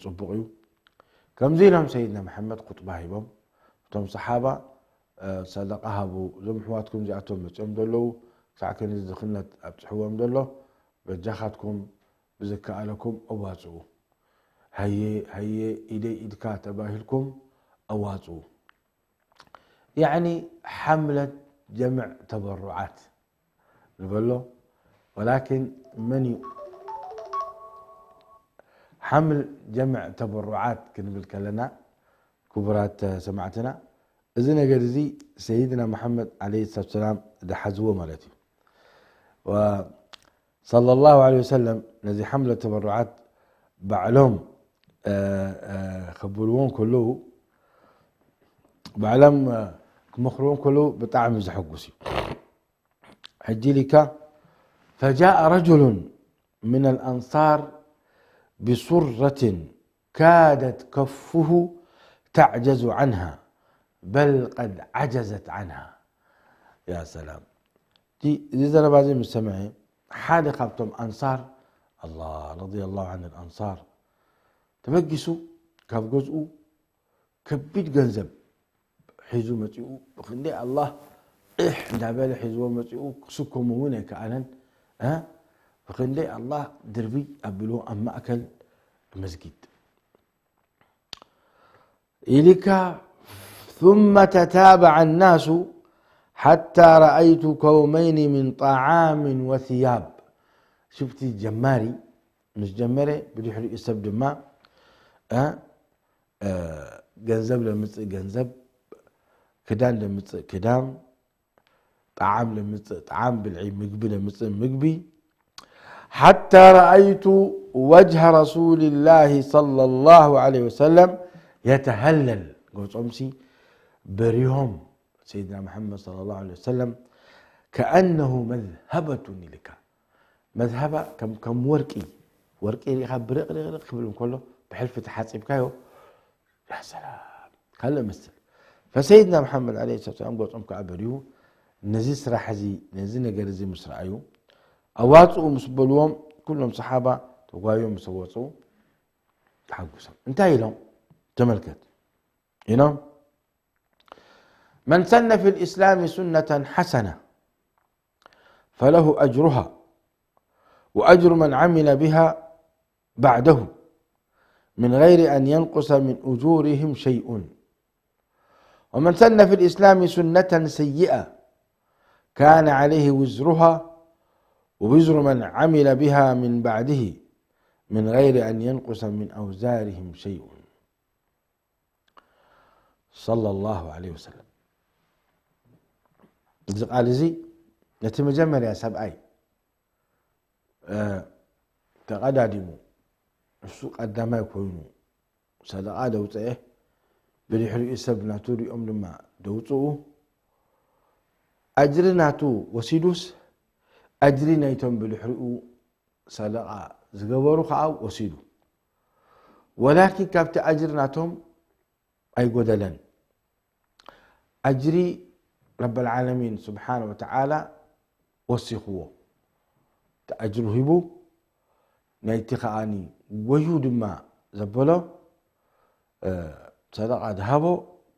ፅቡቕ እዩ። ከምዚ ኢሎም ሰይድና መሓመድ ኹጥባ ሂቦም፣ እቶም ሰሓባ ሰደቃ ሃቡ፣ እዞም ኣሕዋትኩም እዚኣቶም መፂኦም ዘለዉ፣ ክሳዕ ክንዲ ድኽነት ኣብፅሕዎም ዘሎ፣ በጃኻትኩም ብዝከኣለኩም ኣዋፅኡ። ሃየ ሃየ ኢደይ ኢድካ ተባሂልኩም ኣዋፅኡ። ያዕኒ ሓምለት ጀምዕ ተበሩዓት ንበሎ። ወላኪን መን እዩ ሓምል ጀምዕ ተበሩዓት ክንብል ከለና፣ ክቡራት ሰማዕትና፣ እዚ ነገር እዚ ሰይድና መሓመድ ዓለይሂ ሰላቱ ሰላም ዝሓዝዎ ማለት እዩ። ወ-፣ ሰለላሁ ዐለይሂ ወሰለም ነዚ ሓምለ ተበሩዓት ባዕሎም፣ እ፣ እ፣ ከብልዎ እንከለዉ፣ ባዕሎም፣ እ፣ ክመኽርዎ እንከለዉ ብጣዕሚ ዘሐጉስ እዩ። ሕጂ ኢልካ፣ فجاء رجل من الأنصار بصرة كادت كفه تعجز عنها، بل قد عجزت عنها. يا سلام. እዚ፣ እዚ ዘረባ እዚ ምስ ሰምዐ፣ ሓደ ካብቶም ኣንሳር፣ ኣላ፣ ረዲየላሁ ዐን ኣልኣንሳር፣ ተበጊሱ ካብ ገዝኡ ከቢድ ገንዘብ ሒዙ መጺኡ፣ ብኽንደይ ኣላህ እሕ እንዳበለ ሒዝዎ መጺኡ፣ ክስከሞ እውን ኣይከኣለን። እ? ብኽንደይ ኣላህ ድርብይ ኣቢልዎ ኣብ ማእከል መስጊድ። ኢልካ፣ ثم تتابع الناس حتى رأيت كومين من طعام وثياب. ሽፍቲ ጀማሪ ምስ ጀመረ፣ ብድሕሪኡ ሰብ ድማ፣ እ፣ እ፣ ገንዘብ ለምጽእ ገንዘብ፣ ክዳን ለምጽእ ክዳን፣ ጣዓም ለምጽእ ጣዓም፣ ብልዒ ምግቢ ለምጽእ ምግቢ። ሓታ ረኣይቱ ወጅሃ ረሱልላሂ ሰለላሁ ዐለይሂ ወሰለም የተሀለል። ገጾምሲ በሪሆም ሰይድና መሓመድ ሰለላሁ ዐለይሂ ወሰለም ከኣነሁ መዝሀበቱን ኢልካ። መዝሀባ ከም፣ ከም ወርቂ፣ ወርቂ ሪኢኻ ብርቕርቕርቕ ክብል እንከሎ ብሕልፊ ተሓጺብካዮ፣ ያ ሰላም፣ ካልእ መስል። ፈሰይድና መሓመድ ዓለይሂ ሰላቱ ወሰላም ገጾም ከኣ በሪሁ፣ ነዚ ስራሕ እዚ፣ ነዚ ነገር እዚ ምስ ረኣዩ፣ ኣዋጽኡ ምስ በልዎም፣ ኩሎም ሰሓባ ተጓዮም ምስ ኣወጽኡ፣ ተሓጉሶም። እንታይ ኢሎም? ተመልከት። ኢሎም፣ መን ሰነ ፊል ኢስላሚ ሱነተን ሓሰና ፈለሁ ኣጅሩሃ ወኣጅሩ መን ዓሚለ ቢሃ ባዕደሁ ምን ገይሪ ኣን የንቁሰ ምን ኡጁሪሂም ሸይኡን። ወመን ሰነ ፊል ኢስላሚ ሱነተን ሰይአ ካነ ዓለይሂ ውዝሩሃ ወውዝሩ መን ዓሚለ ቢሃ ምን ባዕድሂ ምን ገይሪ ኣን የንቁሰ ምን ኣውዛሪሂም ሸይኡን። ሰለላሁ ዐለይሂ ወሰለም። እዚ ቃል እዚ ነቲ መጀመርያ ሰብኣይ፣ እ፣ ተቐዳዲሙ፣ እሱ ቀዳማይ ኮይኑ ሰደቓ ደውፅአ፣ ብድሕሪኡ ሰብ ናቱ ሪኦም ድማ ደውፅኡ፣ ኣጅሪ ናቱ ወሲዱስ፣ ኣጅሪ ናይቶም ብድሕሪኡ ሰደቓ ዝገበሩ ኸዓ ወሲዱ። ወላኪን ካብቲ ኣጅሪ ናቶም ኣይጎደለን። ኣጅሪ ረበል ዓለሚን ስብሓነ ወተዓላ ወሲኽዎ። እቲ ኣጅሩ ሂቡ፣ ናይቲ ኸኣኒ ወዩ ድማ ዘበሎ፣ እ፣ ሰደቓ ዝሃቦ፣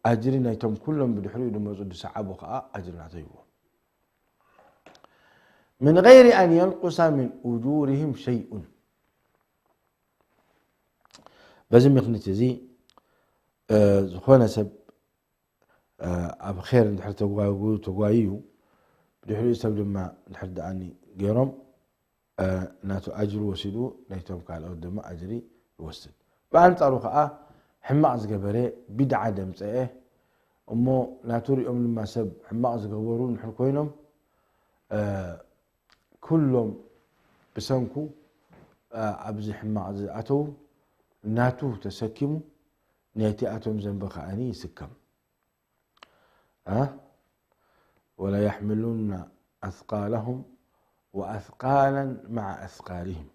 ኣጅሪ ናይቶም ኩሎም ብድሕሪኡ ዝመፁ ዝሰዓቡ ኸዓ ኣጅሪ ናቶ ሂብዎ። ምን ገይሪ ኣን የንቁሰ ምን ኡጁሪሂም ሸይኡን። በዚ ምኽንያት እዚ፣ እ፣ ዝኾነ ሰብ፣ እ፣ ኣብ ኼር እንድሕር ተጓዩ-፣ ተጓይዩ፣ ብድሕሪኡ ሰብ ድማ እንድሕር ደኣኒ ገይሮም፣ እ፣ ናቱ ኣጅሩ ወሲዱ፣ ናይቶም ካልኦት ድማ ኣጅሪ ይወስድ። ብኣንጻሩ ኸኣ፣ ሕማቕ ዝገበረ፣ ቢድዓ ደምጸአ፣ እሞ ናቱ ሪኦም ድማ ሰብ ሕማቕ ዝገበሩ እንድሕር ኮይኖም፣ እ፣ ኩሎም ብሰንኩ፣ እ፣ ኣብዚ ሕማቕ ዝኣተዉ ናቱ ተሰኪሙ፣ ናይቲኣቶም ዘንቢ ከኣኒ ይስከም። እ? ወለየሕምሉና ኣስቃለሁም ወኣስቃለን መዓ ኣስቃሊሂም።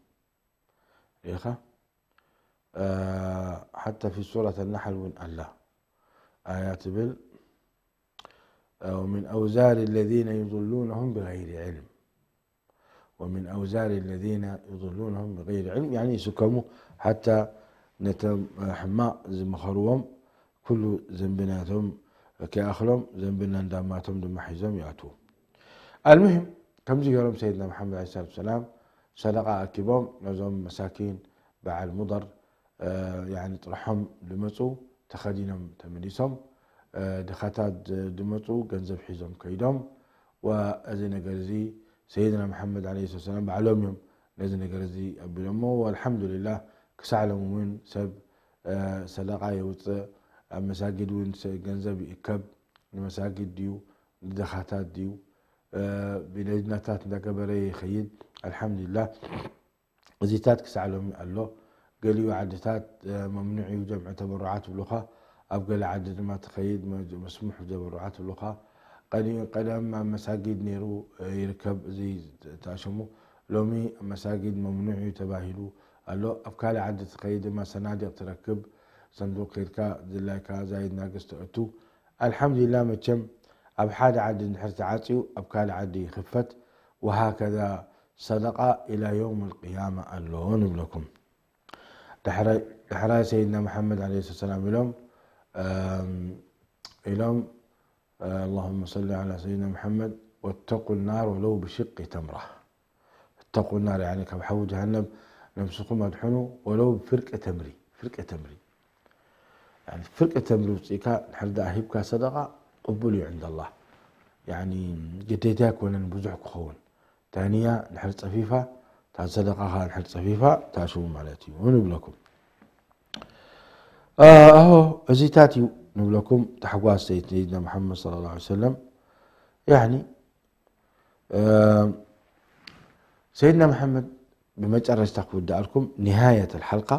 ኢኻ ሓታ ፊ ሱረት ኣናሓል እውን ኣላ ኣያ ትብል ومن أوزار الذين يضلونهم بغير علم ومن أوزار الذين يضلونهم بغير علم يعني ይስከሙ ሓታ ነቶም ሕማቕ ዝመኸርዎም ኩሉ ዘንብናቶም ከይኣኽሎም ዘንብና እንዳማቶም ድማ ሒዞም ይኣትዉ ኣልሙሂም ከምዚ ገይሮም ሰይድና መሓመድ ለ ሰላት ሰላም ሰደቃ ኣኪቦም ነዞም መሳኪን በዓል ሙደር ጥርሖም ዝመፁ ተኸዲኖም ተመሊሶም ድኻታት ዝመፁ ገንዘብ ሒዞም ከይዶም እዚ ነገር እዚ ሰይድና መሓመድ ለ ሰላም ባዕሎም እዮም ነዚ ነገር እዚ ኣቢሎሞ ኣልሓምዱሊላህ ክሳዕ ሎም እውን ሰብ ሰደቃ የውፅእ ኣብ መሳጊድ እውን ገንዘብ ይእከብ ንመሳጊድ ድዩ ንድኻታት ድዩ ብለጅናታት እንዳገበረ ይኸይድ ኣልሓምዱሊላህ እዚታት ክሳዕ ሎሚ ኣሎ። ገሊኡ ዓድታት መምኑዕ እዩ ጀምዒ ተበሩዓት ይብሉኻ። ኣብ ገለ ዓዲ ድማ ትኸይድ መስሙሕ ተበሩዓት ይብሉኻ። ቀደም ኣብ መሳጊድ ነይሩ ይርከብ እዚ ተኣሸሙ። ሎሚ መሳጊድ መምኑዕ እዩ ተባሂሉ ኣሎ። ኣብ ካልእ ዓዲ ትኸይድ ድማ ሰናዲቕ ትረክብ። ሰንዱቕ ከይድካ ዝላይካ ዛይድ ናግስ ተእቱ። ኣልሓምዱሊላህ መቸም ኣብ ሓደ ዓዲ እንድሕር ተዓፅዩ ኣብ ካልእ ዓዲ ይኽፈት። ወሃከዛ ሰደቃ ኢላ የውም ልቅያማ ኣሎ ንብለኩም። ዳሕራይ ሰይድና መሓመድ ለ ሰላም ኢሎም ኢሎም اللهم صل على سيدنا محمد واتقوا النار ولو بشق تمرة اتقوا النار يعني ካብ ሓዊ ጀሃነም ነብስኹም ኣድሕኑ ወለው ብፍርቂ ተምሪ ፍርቂ ተምሪ ፍርቂ ተምሪ ውፅኢካ ድሕር ደኣ ሂብካ ሰደቃ ቅቡል እዩ ዕንደ ኣላህ ግዴታ ኣይኮነን ብዙሕ ክኸውን ታንያ ድሕር ፀፊፋ እታ ሰደቃኻ ድሕር ፀፊፋ ታሽሙ ማለት እዩ ንብለኩም ኣሆ እዚታት እዩ ንብለኩም ታሕጓስ ሰይድና መሓመድ صلى الله عليه وسلم يعني ሰይድና መሓመድ ብመጨረሽታ ክውድኣልኩም نهاية الحلقة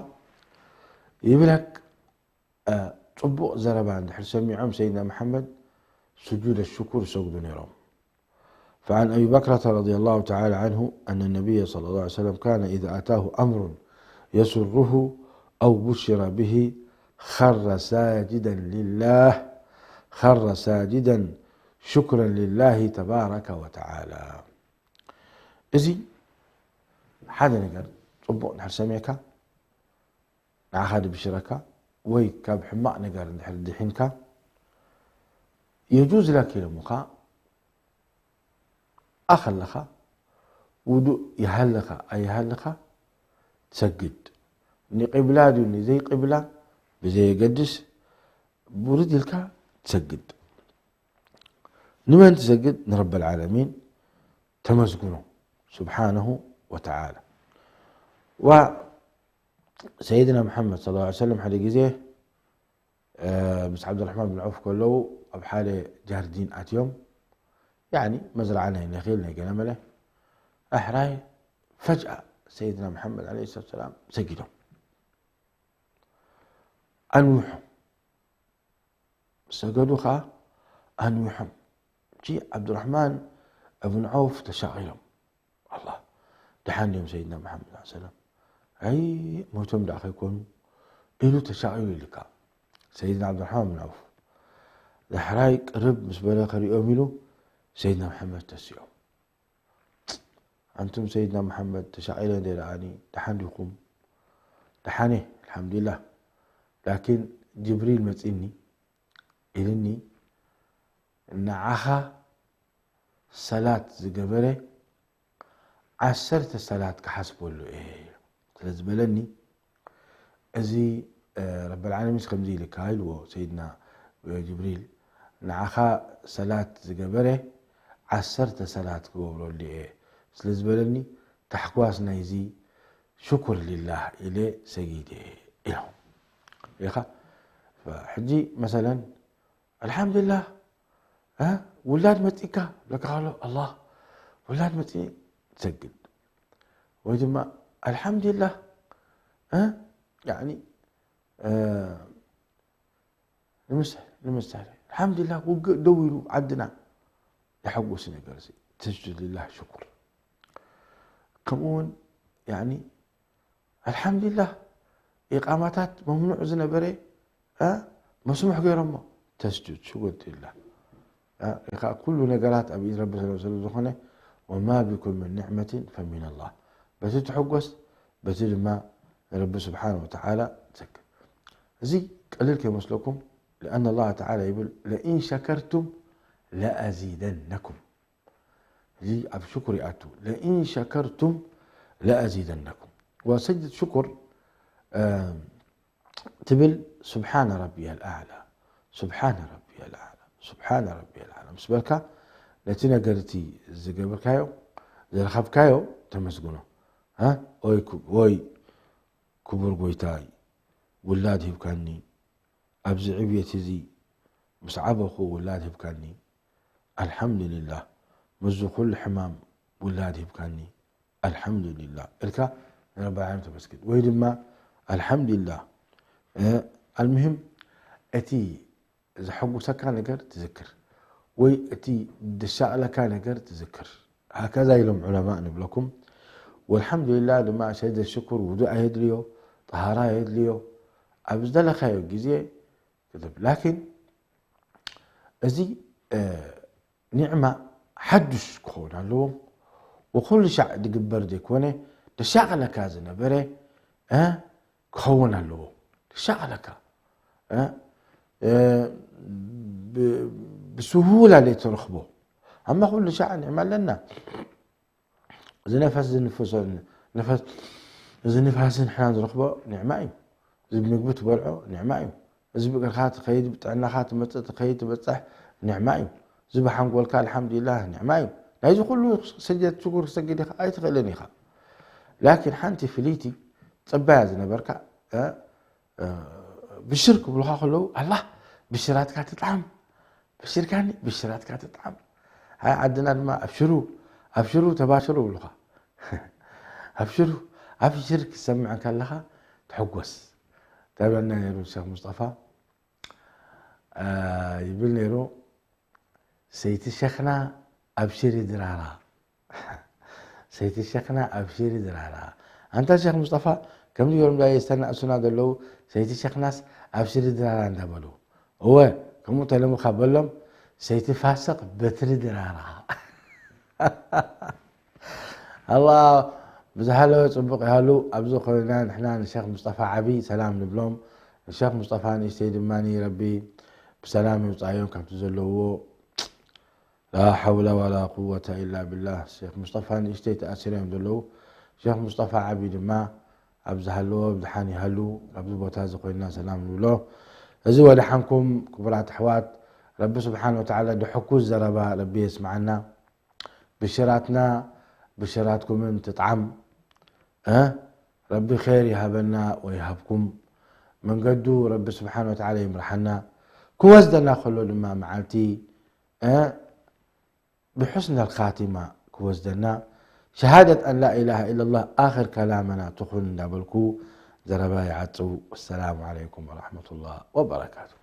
ይብለክ ፅቡቕ ዘረባ እንድሕር ሰሚዖም ሰይድና መሓመድ ስጁድ ሽኩር ይሰግዱ ነይሮም فعن أبي بكرة رضي الله تعالى عنه أن النبي صلى الله عليه وسلم كان إذا أتاه أمر يسره أو بشر به خر ساجدا لله خر ساجدا شكرا لله تبارك وتعالى እዚ ሓደ ነገር ፅቡቕ እንድሕር ሰሚዕካ ንዓኻ ድብሽረካ ወይ ካብ ሕማቕ ነገር እንድሕር ድሒንካ የጁዝ ለክ ኢሎምኻ ኣኸለኻ ውዱእ ይሃልኻ ኣይሃልኻ ትሰግድ ንቂብላ ድዩ ንዘይ ቂብላ ብዘየገድስ ውርድ ኢልካ ትሰግድ ንመን ትሰግድ ንረብ ልዓለሚን ተመስግኖ ስብሓነሁ ወተዓላ ዋ ሰይድና መሓመድ صلى الله عليه وسلم ሓደ ግዜ ምስ ዓብዱራሕማን ብን ዐውፍ ከለዉ ኣብ ሓደ ጃርዲን ኣትዮም ያኒ መዝርዓ ናይ ነኺል ናይ ገለመለ ኣሕራይ ፈጅኣ ሰይድና መሓመድ ለ ሰላት ሰላም ሰጊዶም ኣንዊሖም ሰገዱ ኸዓ ኣንዊሖም እቲ ዓብዱራሕማን እብን ዐውፍ ተሻቒሎም ኣላ ደሓን ድዮም ሰይድና መሓመድ ሰለም ኣይ ሞቶም ደኣ ከይኮኑ ኢሉ ተሻቒሉ ኢልካ ሰይድና ዓብዱራሕማን ብን ዐውፍ ዳሕራይ ቅርብ ምስ በለ ከሪኦም ኢሉ ሰይድና መሓመድ ተሲኦም ኣንቱም ሰይድና መሓመድ ተሻቒለ እንደ ደኣኒ ደሓን ዲኹም ደሓን እየ ኣልሓምዱሊላህ ላኪን ጅብሪል መፂኒ ኢልኒ ንዓኻ ሰላት ዝገበረ ዓሰርተ ሰላት ክሓስበሉ እየ ስለ ዝበለኒ እዚ ረብ ልዓለሚን ከምዚ ኢልካ ኢልዎ ሰይድና ጅብሪል ንዓኻ ሰላት ዝገበረ ዓሰርተ ሰላት ክገብረሉ እየ ስለ ዝበለኒ ታሕጓስ ናይዚ ሽኩር ሊላህ ኢለ ሰጊደ ኢሎም ኢኻ ሕጂ መሰለን ኣልሓምዱሊላህ ውላድ መፂካ ብለካ ከሎ ኣላ ውላድ መፂ ትሰግድ ወይ ድማ ኣልሓምዱሊላህ ንምሳሌ ኣልሓምዱሊላህ ውግእ ደው ኢሉ ዓድና የሐጉስ ነገር ተስጁድ ሊላህ ሽኩር ከምኡ እውን ኣልሓምዱሊላህ። ኢቓማታት መምኑዕ ዝነበረ፣ እ፣ መስሙሕ ገይሮሞ። ተስጁድ፣ ሽጉድ ኢላ። እ፣ ኢኻ ኩሉ ነገራት ኣብ ኢድ ረቢ ስለ ዝኾነ፣ "ወማ ቢኩም ምን ኒዕመቲን ፈሚነላህ።" በቲ ትሕጎስ፣ በቲ ድማ ንረቢ ስብሓነ ወተዓላ ትዘክር። እዚ ቀሊል ከይመስለኩም፣ لأن الله تعالى ይብል፣ "ለኢን ሸከርቱም ለኣዚደነኩም።" እዚ ኣብ ሽኩር ይኣቱ። "ለኢን ሸከርቱም ለኣዚደነኩም።" ወሰጅድ ሽኩር፣ እ፣ ትብል፣ "ስብሓነ ረቢየል ኣዕላ፣ ስብሓነ ረቢየል ኣዕላ፣ ስብሓነ ረቢየል ኣዕላ" ምስ በልካ፣ ነቲ ነገር እቲ ዝገበርካዮ፣ ዝረኸብካዮ ተመስግኖ። እ፣ ኦይ ክቡ-፣ ኦይ ክቡር ጎይታይ፣ ውላድ ሂብካኒ፣ ኣብዚ ዕብየት እዚ ምስ ዓበኹ ውላድ ሂብካኒ፣ ኣልሓምዱሊላህ። ምስዚ ኩሉ ሕማም ውላድ ሂብካኒ፣ ኣልሓምዱሊላህ ኢልካ ንረቢ ዓለም ተመስግን። ወይ ድማ ኣልሓምዱሊላህ፣ እ፣ ኣልሙሂም እቲ ዘሐጉሰካ ነገር ትዝክር፣ ወይ እቲ ዘሻቕለካ ነገር ትዝክር። ሃከዛ ኢሎም ዑለማእ ንብለኩም። ወልሓምዱሊላህ ድማ ሰይደ ሽኩር ውዱእ ኣየድልዮ፣ ጠሃራ ኣየድልዮ። ኣብ ዝደለኻዮ ግዜ ክትብ። ላኪን እዚ፣ እ፣ ኒዕማ ሓዱሽ ክኸውን ኣለዎ። ወኩሉ ሻዕ ድግበር ዘይኮነ፣ ደሻቕለካ ዝነበረ፣ እ፣ ክኸውን ኣለዎ። ደሻቕለካ፣ እ፣ እ፣ ብ-፣ ብስሁላ ዘይትረኽቦ። ኣማ ኩሉ ሻዕ ኒዕማ ኣለና። እዚ ነፈስ ዝንፍሶ፣ ነፈስ፣ እዚ ንፋስ ንሕና ንረኽቦ ኒዕማ እዩ። እዚ ምግቢ ትበልዖ ኒዕማ እዩ። እዚ ብእግርኻ ትኸይድ፣ ብጥዕናኻ ትመጽእ፣ ትኸይድ፣ ትበጽሕ ኒዕማ እዩ። እዚ ብሓንጎልካ ኣልሓምዱሊላህ ኒዕማ እዩ። ናይዚ ኩሉ ስግደት ሽኩር ክሰግድ ኢኻ ኣይትኽእልን ኢኻ። ላኪን ሓንቲ ፍልይቲ ጽባያ ዝነበርካ፣ እ፣ እ፣ ብሽር ክብሉኻ ከለዉ፣ ኣላ ብሽራትካ ትጥዓም፣ ብሽርካኒ ብሽራትካ ትጥዓም። ሃይ ዓድና ድማ ኣብሽሩ፣ ኣብሽሩ፣ ተባሽሩ ይብሉኻ። ኣብሽሩ፣ ኣብሽር ክትሰምዕ ከለኻ ትሕጎስ። እንታይ ይብለና ነይሩ ሸኽ ሙስጠፋ? እ፣ ይብል ነይሩ፣ "ሰይቲ ሸኽና ኣብሽሪ ድራራ፣ ሰይቲ ሸኽና ኣብሽሪ ድራራ። ኣንታ ሸኽ ሙስጠፋ፣ ከምዚ ገይሮም ዳ የስተናእሱና ዘለዉ፣ ሰይቲ ሸኽናስ ኣብሽሪ ድራራ እንዳበሉ። እወ፣ ከምኡ ተለምኻ በሎም፣ ሰይቲ ፋስቕ በትሪ ድራራ።" ኣላ ብዝሃለወ ጽቡቕ ይሃሉ። ኣብዚ ኮይና ንሕና ንሸኽ ሙስጠፋ ዓቢ ሰላም ንብሎም። ንሸኽ ሙስጠፋ ንእሽተይ ድማ ረቢ ብሰላም ይውጻዮም ካብቲ ዘለውዎ። ላ ሓውላ ዋላ ቁወተ ኢላ ቢላህ። ሸኽ ሙስጠፋ ንእሽተይ ተኣሲሮም ዘለዉ። ሸኽ ሙስጠፋ ዓቢ ድማ ኣብ ዝሃለዎ ብድሓን ይሃሉ። ኣብዚ ቦታ እዚ ኮይንና ሰላም ንብሎ። እዚ ወደሓንኩም ክቡራት ኣሕዋት፣ ረቢ ስብሓን ወተዓላ ድሕኩስ ዘረባ ረቢ የስምዓና። ብሽራትና ብሽራትኩምን ትጥዓም። እ፣ ረቢ ኸይር ይሃበና ወይሃብኩም። መንገዱ ረቢ ስብሓን ወተዓላ ይምርሓና። ክወስደና ከሎ ድማ መዓልቲ፣ እ፣ ብሑስነል ኻቲማ ክወስደና። ሸሃደት ኣን ላ ኢላሃ ኢለላህ ኣኽር ከላመና ትኹን እንዳበልኩ ዘረባ ይዓጽው። ወሰላሙ ዓለይኩም ወረሕመቱላህ ወበረካቱ።